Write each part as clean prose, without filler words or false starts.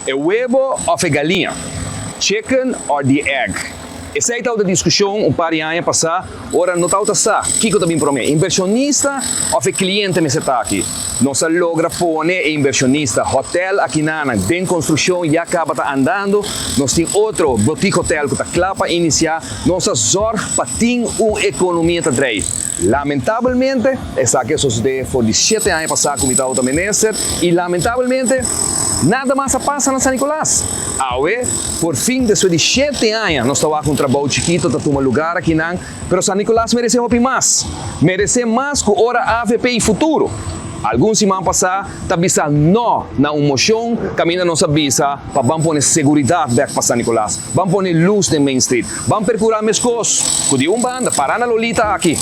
E webo of e galiña? Chicken or the egg? Esey ta otro discusion un par di aña pasa ora no tawata sa kico ta bin prome, inversionista of e cliente mester ta aki. Nos a logra pone e inversionista. Hotel akinanan den construccion ya caba ta andando. Nos tin otro boutique hotel cu ta cla pa inicia. Nos a zorg pa tin un economia ta drei. Lamentabelmente, esaki a sosode for di shete aña pasá ku mi tabata minister i lamentabelmente nada mas a pasa na San Nicolas. Awe, por fin despues di shete aña nos ta wak un trabou chikito ta tuma lugar akinan, pero San Nicolas merece hopi mas. Merece mas ku ora avp i Futuro algun siman pasá ta bisa no na un moshon kaminda nos a bisa pa ban pone seguridat bek pa San Nicolas. Ban pone lus den Main Street. Ban percura mescos cu di un banda para na Lolita aki.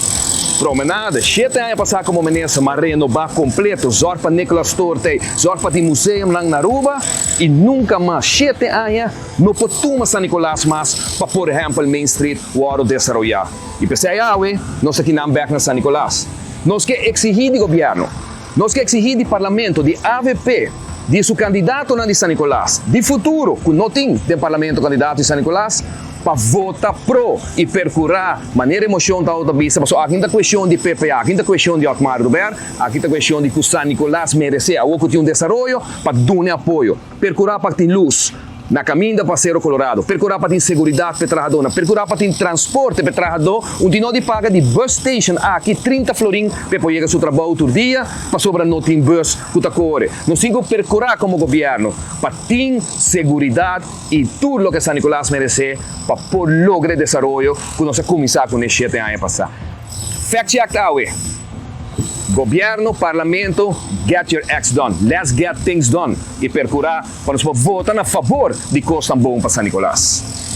Promenade, shete aña pasa como minister m'a renoba completo, zorg pa Nicolas Store tey, zorg pa tin museumnan na Aruba y nunca mas shete aña no por tuma San Nicolas mas pa por ehempel Main Street worde desaroya. Y p'esey awe nos ta kinan bek na San Nicolas. Nos ke exigi di gobierno. Nos ke exigi di Parlamento, di avp, di su candidatonan di San Nicolas, di futuro cu no tin den Parlamento candidato di San Nicolas, pa vota pro y percura manera e mocion ta ta bisa, pasobra aki no ta cuestion di PPA, aki no ta cuestion di Otmar Oduber, aki ta cuestion di cu San Nicolas merece awor cu tin un desaroyo pa dune apoyo. Percura pa tin luz na caminda pa Cero Colorado, percura pa tin seguridad p'e trahadónan, percura pa tin transporte p'e trahadó, un tin no di paga di bus station aki 30 florin p'e por yega su trabou tur dia pasobra no tin bus cu ta core. Nos tin cu percura como gobierno pa tin seguridad y tur loke San Nicolas merece pa por logra e desaroyo cu nos a cuminsa cune shete aña pasa. Fact check awe. Gobierno, Parlamento, get your acts done. Let's get things done y percura pa nos por vota na favor di cosnan bon pa San Nicolas.